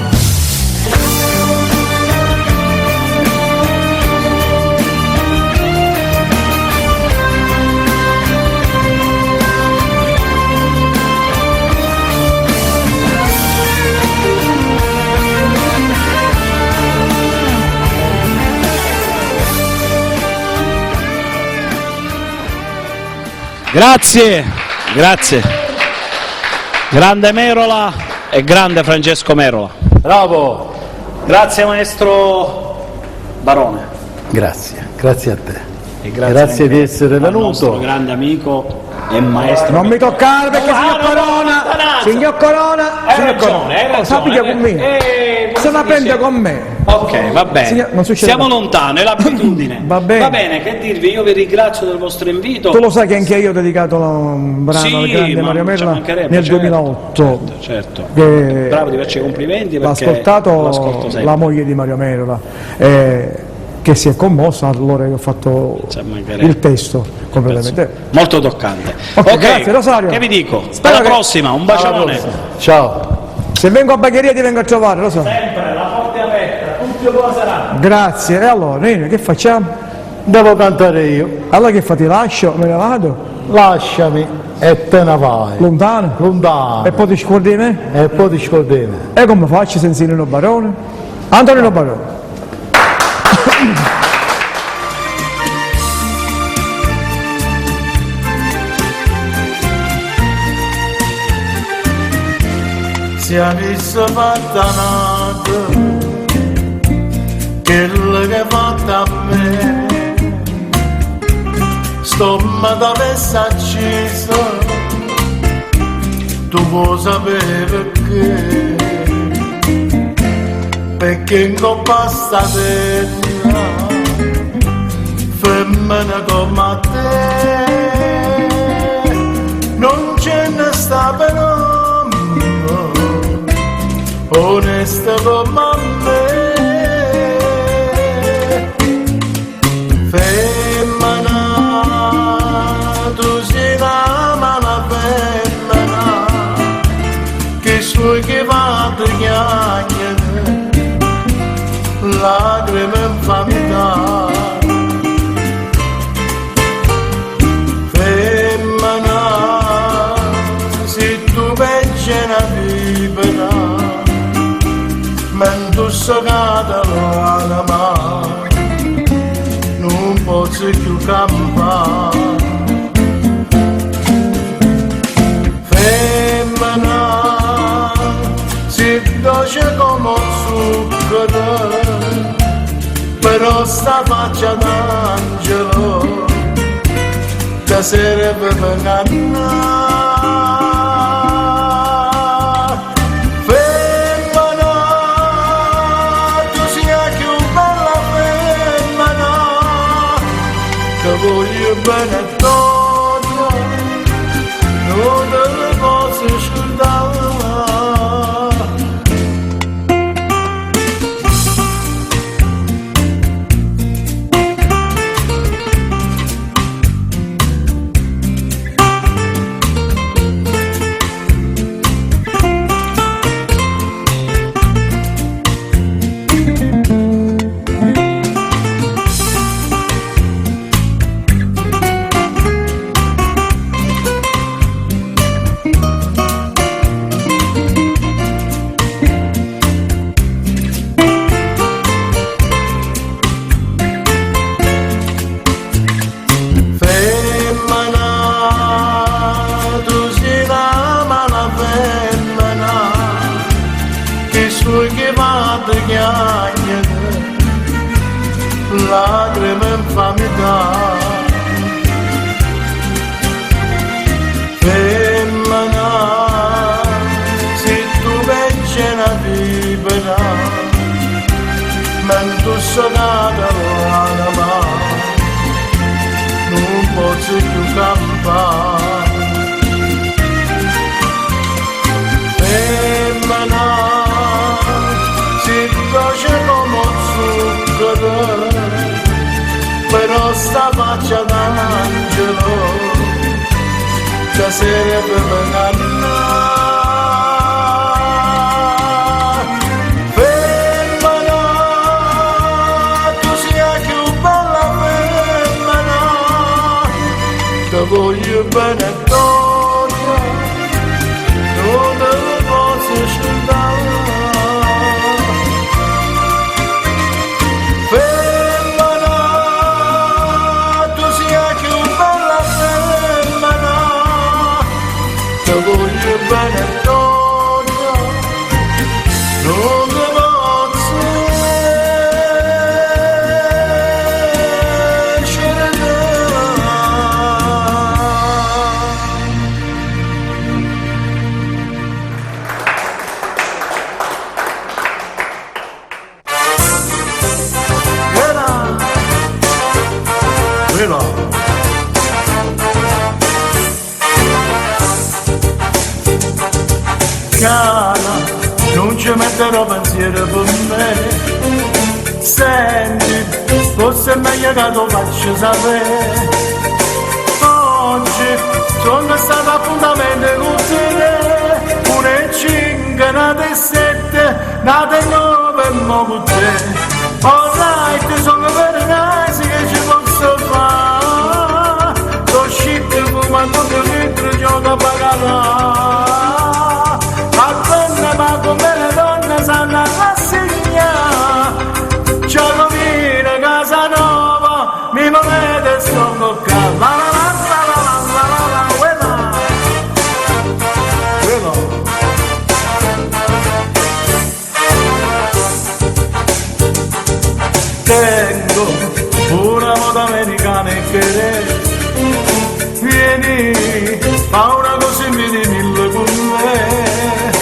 Grazie, grazie. Grande Merola e grande Francesco Merola. Bravo! Grazie maestro Barone. Grazie, grazie a te. E grazie, Grazie anche di essere al venuto. nostro grande amico e maestro. Non mi toccare perché Ah, signor no, Corona, lontananza. signor Corona, Hai signor ragione, Corona, hai ragione. sa piglia con me. Come Se la si prende dice? con me. Ok, va bene. Signor- non succede Siamo niente. lontano, è l'abitudine. Va bene. Va bene, che dirvi? Io vi ringrazio del vostro invito. Tu lo sai che anche io ho dedicato un brano Sì, al grande ma Mario ci Merola mancherebbe, nel certo, 2008. Certo, certo. Che Bravo, ti faccio i complimenti L'ha perché ascoltato l'ascolto sempre. la moglie di Mario Merola, che si è commossa allora che ho fatto Ci mancherebbe. il testo completamente. Molto toccante. Ok, grazie, Rosario. Che vi dico? Spero Alla che- prossima, un bacione. Ciao. Se vengo a Bagheria ti vengo a trovare, lo so. Sempre la porta è aperta, tutti buona serata. Grazie. E allora, Nino, che facciamo? Devo cantare io. Allora che fa? Ti lascio? Me ne vado? Lasciami e te ne vai. Lontano? Lontano. E poi ti scordi di me? E poi ti scordi di me. E come faccio senza Nino Barone? Antonino Barone. Se avesse fatta nata, quello che fatta a me, sto mi t'avesse acceso, tu vuoi sapere perché, perché in coppa sta terra, femmina come a te, non ce ne sta per onesta come a me. Femmina, tu sei la mala femmina, che suoi che va a chiagnere, lacrime infamità. Femmina, se tu pensi una vivere, ma tu sogata l'anima, non posso più campare. Femmina, si dolce come un zucchero, però sta faccia d'angelo, che serve per ingannare. Femmina, tu sei la più bella femmina, che voglio bene a tutto, non te lo posso scordare. Lacrime infamità. Femmina, se tu vecchia una vibra, ma tu sonata l'anima, non posso più campare. Femmina, si dolce come zucchero, però sta faccia d'angelo, stasera per me Femmina, tu sei la più bella femmina, te voglio bene donna, non te lo posso scordare. Femmina, tu sei la più bella femmina, te voglio bene donna, non te posso scordare. Era. Quella. Cara, non ci metterò pensiero per me. Senti, forse è meglio che tu faccia sapere. Oggi sono stato appuntamento con te. Una e cinque, nate e sette, nate e nove e mo con te. Alright, sono per nice che ci posso fare. Sono uscito fumando che vetro gioco a bacalà. Ma donna, ma come le donne sanno rassegnare. Giacomino Casanova, mi volete sto qua. La la la la la la la la, quella. Quella. Tengo una moto americana e che vieni, fa una cosa mi di mille con me.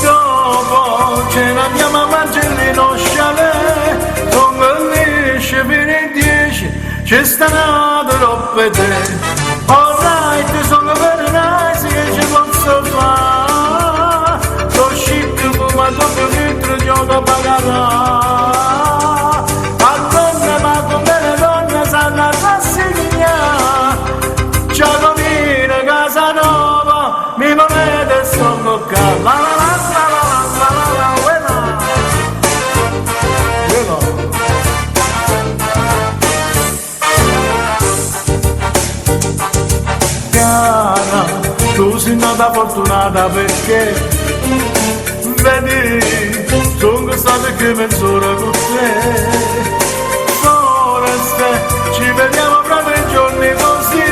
Dopo ce ne andiamo a mangiare lo chalet, sono lì, fino alle 10, ci sta una troppo te. Alright, sono per nice che ci posso fare, sono chic come doppio filtro gioco a bacalà. Ma donne, ma come le donne sanno rassegnare, Giacomino Casanova, mi volete sto qua. La la la la la la la la, quella. Quella. Cara, tu sei nata fortunata perché vedi, sono stata che mezz'ora con te. Foreste, ci vediamo fra tre giorni così,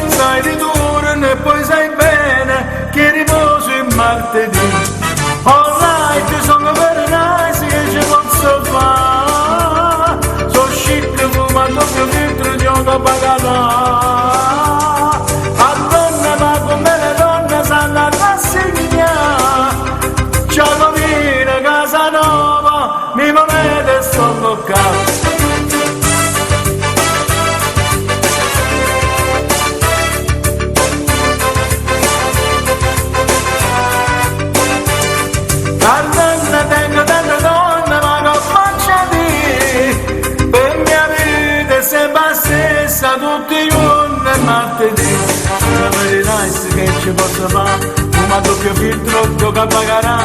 sai di turno e poi sai bene che riposo il martedì. Alright, sono per nice che ci posso fare, sono chic fumando doppio filtro gioco a bacalà. A donna, ma come le donne sanno rassegnare, Giacomino Casanova, mi volete sto qua. La donna tengo tante donne ma che faccio di? Per mia vita è sempre la stessa tutti i giorni e martedì. La verità è che ci posso fare, fuma doppio filtro, gioca a baccarà,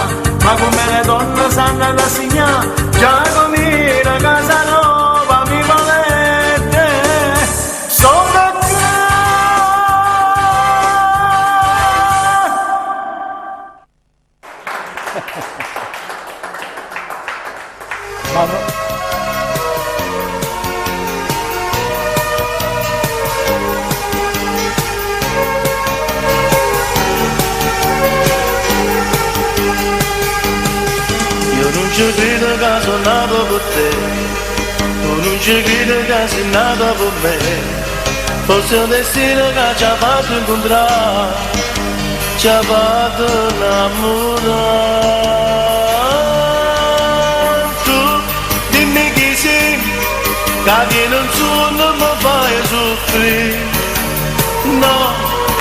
ma come le donne sanno rassegnare, Giacomino Casanova mi volete, sono qua. Io non ci credo che sono nato per te. Tu Non ci credo che sei nata per me, forse è un destino che ci ha fatto incontrare, ci ha fatto innamorare. Tu dimmi chi sei, che viene un sogno mi fai soffrire. No,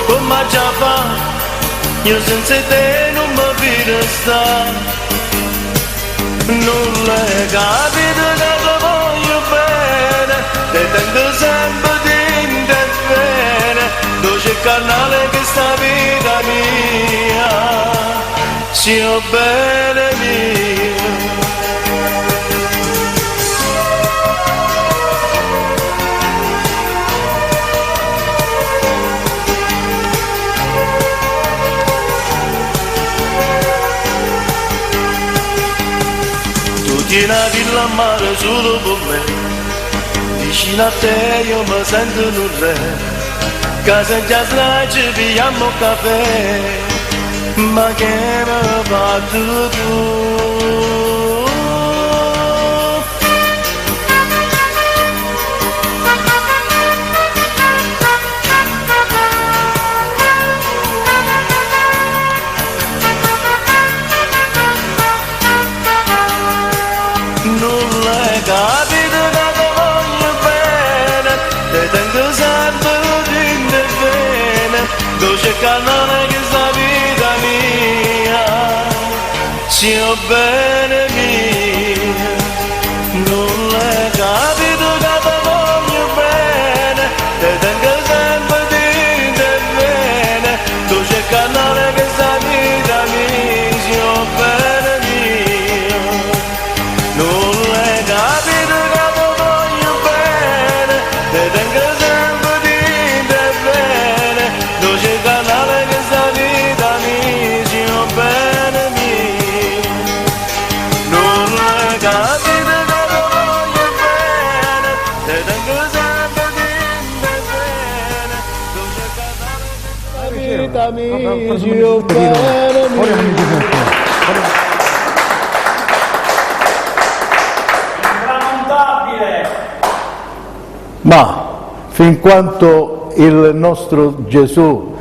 come già fa, io senza te non mi vedo stare. Non l'hai capito che ti voglio bene, te tengo sempre dentro e bene, dolce canale che sta vita mia, sia bene mio. Tu tieni la villa a mare solo per me, vicino a te io mi sento un re, casa già ci pigliamo un caffè, ma che mi fatto tu? Non l'hai capito che ti voglio bene, te tengo sempre dentro e bene, dolce canale che sta vita mia, sia bene mio. Non l'hai capito che ti voglio bene, te tengo sempre dentro e bene, dolce canale che sta vita mia, sia bene mio. Non l'hai capito che ti voglio bene, te tengo sempre dentro e bene, dolce canale che sta vita mia, sia bene mio. Non l'hai capito che ti voglio bene, te tengo sempre dentro e bene, dolce canale che Vita mia, sia bene mio. Intramontabile! Ma fin quanto il nostro Gesù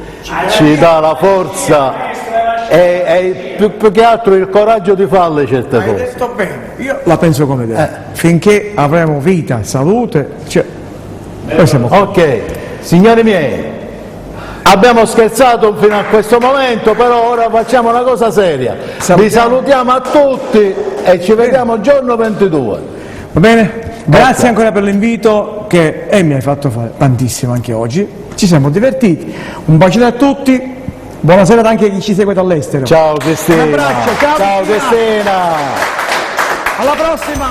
ci dà la forza e più che altro il coraggio di farle certe Hai cose. detto bene, io la penso come te. Finché avremo vita, salute, cioè, noi siamo qua. Ok, signori miei, abbiamo scherzato fino a questo momento, però ora facciamo una cosa seria. Vi salutiamo a tutti e ci vediamo giorno 22. Va bene? Grazie ancora per l'invito che mi hai fatto fare tantissimo anche oggi. Ci siamo divertiti. Un bacione a tutti. Buonasera anche a chi ci segue dall'estero. Ciao Cristina. Un abbraccio, ciao, Ciao Cristina. Cristina. Alla prossima.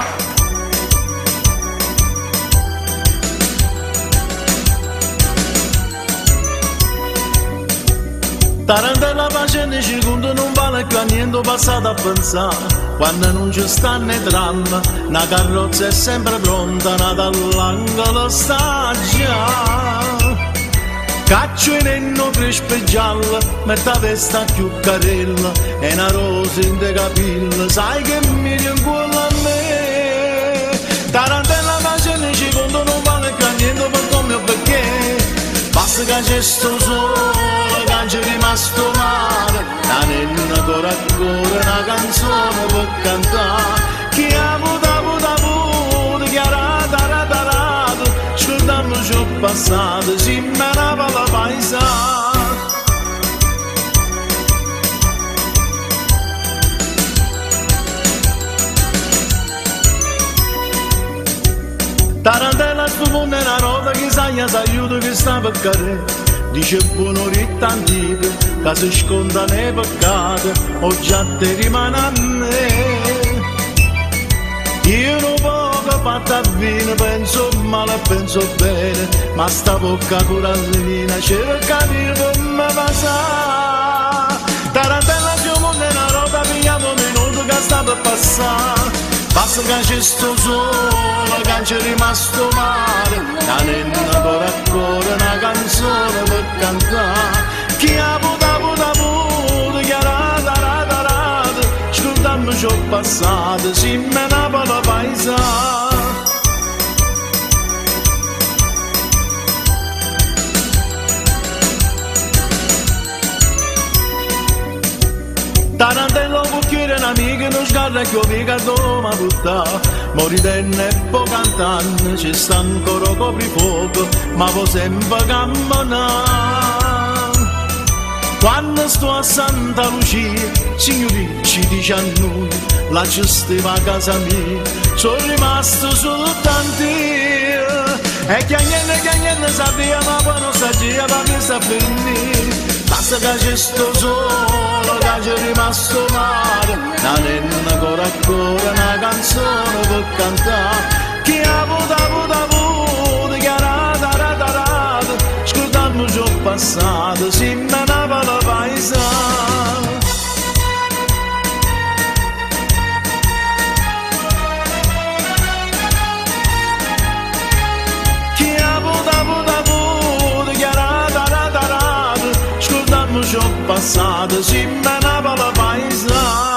Tarantella facendo secondo non vale più a niente passato a pensare. Quando non ci stanno i tram, una carrozza è sempre pronta, nata all'angolo sta già. Caccio in enno crespe gialla, metta vesta più carella, e una rosa in te capelli, sai che mi rincuola a me. Tarantella facendo secondo non vale più a niente per come o perché. Basta che c'è sto sole, che c'è rimasto male, la nenna ancora ancora una canzone per cantare. Chi ha avuto, avuto, avuto, chi ha rato, rato, rato, scordammoci il passato, si me ne va la paesana. Tarantella sto mondo è una roda che sa s'aiuta che sta per cadere. Dice buon'oretta antica che si sconda nei peccati, o già te rimane a me. Io non poco fatta a vino, penso male e penso bene, ma sta bocca corallina cerca di me passare. Tarantella c'è un mondo è una roda, pigliamo un minuto che sta per passare. Basta che c'è sto sole, che c'è rimasto male, la nenna ancora ancora una canzone per cantare. Chi ha avuto, avuto, avuto, chi ha rato, rato, rato, scordammoci il passato, si me ne va la paesana. N'amica non sgarra che obbligha a buttare, moridenne e poi cantando, ci sta ancora coprifuoco, ma può sempre camminare. Quando sto a Santa Lucia, signori ci dice a noi, là ci stava a casa mia, sono rimasto soltanto io. E chiagnendo, chiagnendo sapeva, ma poi non sapeva, ma mi sta finire. Basta che ci sto solo, che c'è rimasto male, una nenna ancora ancora, una canzone per cantare. Chi ha avuto, avuto, avuto, chi ha rato, rato, rato, scordandoci il passato, si me ne va la paesana. Chi ha avuto, avuto, avuto, chi ha rato, rato, rato, scordandoci il passato, si me ne va la paesana.